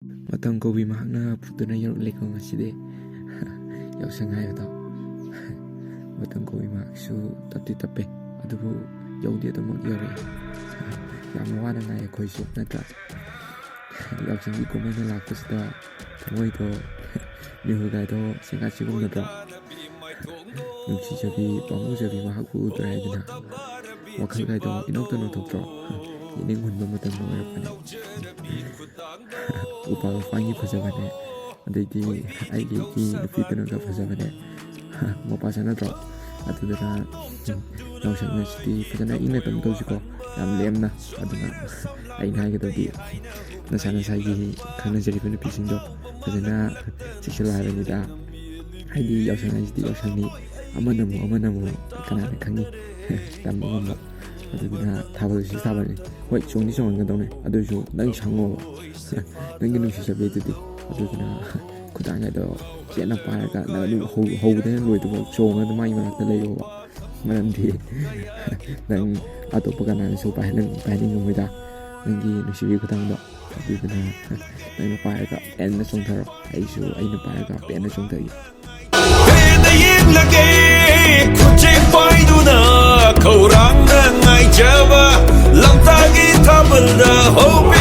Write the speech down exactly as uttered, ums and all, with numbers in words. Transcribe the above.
ꯃꯇꯝ ꯀꯧꯕꯤ ꯃꯍꯥꯛꯅ ꯄꯨꯗꯨꯅ ꯌꯧꯔꯛꯂꯦꯀꯣ ꯉꯁꯤꯗꯤ꯫ ꯌꯥꯎꯁꯪ ꯍꯥꯏꯕꯗꯣ꯫ ꯃꯇꯝ ꯀꯧꯕꯤ ꯃꯍꯥꯛꯁꯨ ꯇꯞꯇꯤ ꯇꯞꯄꯦ, ꯑꯗꯨꯕꯨ ꯌꯧꯗꯤ ꯑꯗꯨꯃꯛ ꯌꯧꯔꯛꯑꯦ꯫ ꯌꯥꯝꯅ ꯋꯥꯅ ꯉꯥꯏ ꯑꯩꯈꯣꯏꯁꯨ, ꯅꯠꯇ꯭ꯔꯥ? ꯌꯥꯎꯁꯪꯒꯤ ꯀꯨꯝꯍꯩꯅ ꯂꯥꯛꯄꯁꯤꯗ ꯊꯃꯣꯏꯗꯣ, ꯃꯤꯍꯨꯜꯒꯥꯏꯗꯣ ꯁꯦꯡꯒꯥ ꯁꯤꯒꯨꯝꯅꯗ꯭ꯔꯣ? ꯅꯨꯡꯁꯤꯖꯕꯤ, ꯄꯥꯝꯃꯨꯖꯕꯤ ꯃꯍꯥꯛꯄꯨ ꯎꯗ꯭ꯔꯦ ꯍꯥꯏꯗꯨꯅ ꯋꯥꯈꯜꯒꯥꯏꯗꯣ ꯏꯅꯧꯇ ꯅꯧꯊꯣꯛꯇ꯭ꯔꯣ? ꯌꯦꯅꯤꯡ ꯍꯨꯟꯕ ꯃꯇꯝꯗ ꯑꯣꯏꯔꯛꯄꯅꯦ꯫ ꯎꯄꯥꯜ ꯋꯥꯄꯥꯜꯒꯤ ꯐꯖꯕꯅꯦ, ꯑꯗꯩꯗꯤ ꯑꯩꯒꯤ ꯏ ꯅꯨꯄꯤꯗꯨꯅꯒ ꯐꯖꯕꯅꯦ꯫ ꯃꯄꯥ ꯆꯥꯅꯗ꯭ꯔꯣ? ꯑꯗꯨꯗꯨꯅ, ꯎꯝ, ꯌꯥꯎꯁꯪ ꯑꯁꯤꯗꯤ ꯐꯖꯅ ꯏꯪꯅ ꯇꯞꯅ ꯇꯧꯁꯤꯀꯣ, ꯌꯥꯝ ꯂꯦꯝꯅ꯫ ꯑꯗꯨꯅ ꯑꯩꯅ ꯍꯥꯏꯒꯗꯕꯗꯤ, ꯅꯁꯥ ꯅꯁꯥꯒꯤ ꯈꯪꯅꯖꯔꯤꯕ ꯅꯨꯄꯤꯁꯤꯡꯗꯣ ꯐꯖꯅ ꯆꯦꯛꯁꯤꯜꯂꯣ ꯍꯥꯏꯕꯅꯤꯗ꯫ ꯍꯥꯏꯗꯤ ꯌꯥꯎꯁꯪ ꯍꯥꯏꯁꯤꯗꯤ ꯌꯥꯎꯁꯪꯅꯤ, ꯑꯃꯅ ꯑꯃꯨꯛ ꯑꯃꯅ ꯑꯃꯨꯛ ꯀꯅꯥꯅ ꯈꯪꯅꯤ? ꯇꯝꯕ ꯉꯝꯕ꯫ ꯑꯗꯨꯗꯨꯅ ꯊꯥꯕꯜꯁꯤ ꯊꯥꯕꯜꯅꯤ, ꯍꯣꯏ, ꯆꯣꯡꯗꯤ ꯆꯣꯡꯍꯟꯒꯗꯧꯅꯤ, ꯑꯗꯨꯏꯁꯨ ꯅꯪ ꯁꯪꯉꯣꯕ꯫ ꯅꯪꯒꯤ ꯅꯨꯡꯁꯤꯖꯕꯤꯗꯨꯗꯤ꯫ ꯑꯗꯨꯗꯨꯅ ꯈꯨꯗꯥꯡꯒꯗꯣ ꯆꯦꯠꯅ ꯄꯥꯏꯔꯒ ꯅꯪ ꯑꯗꯨꯝ ꯍꯧ-, ꯍꯧꯕꯗꯩꯅ ꯂꯣꯏꯗꯕ ꯆꯣꯡꯉꯒ ꯑꯗꯨꯝ ꯃꯥꯒꯤ ꯃꯅꯥꯛꯇ ꯂꯩꯌꯣꯕ꯫ ꯃꯔꯝꯗꯤ ꯅꯪ ꯑꯇꯣꯞꯄ ꯀꯅꯥꯅꯁꯨ ꯄꯥꯏꯍꯜꯂꯝ-, ꯄꯥꯏꯍꯟꯅꯤꯡꯉꯝꯃꯣꯏꯗ, ꯅꯪꯒꯤ ꯅꯨꯡꯁꯤꯕꯤ ꯈꯨꯗꯥꯡꯗꯣ꯫ ꯑꯗꯨꯗꯨꯅ ꯅꯪꯅ ꯄꯥꯏꯔꯒ ꯄꯦꯟꯅ ꯆꯣꯡꯊꯔꯣ, ꯑꯩꯁꯨ ꯑꯩꯅ ꯄꯥꯏꯔꯒ ꯄꯦꯟꯅ ꯆꯣꯡꯊꯒꯦ꯫ ꯍꯦꯟꯅ ꯌꯦꯡꯂꯒꯦ, ꯈꯨꯠꯁꯦ ꯄꯥꯏꯗꯨꯅ ꯈꯧꯔꯥꯡꯅ ꯉꯥꯏꯖꯕ ꯂꯝꯇꯥꯒꯤ ꯊꯥꯕꯜꯗ ꯍꯧꯕꯤ꯫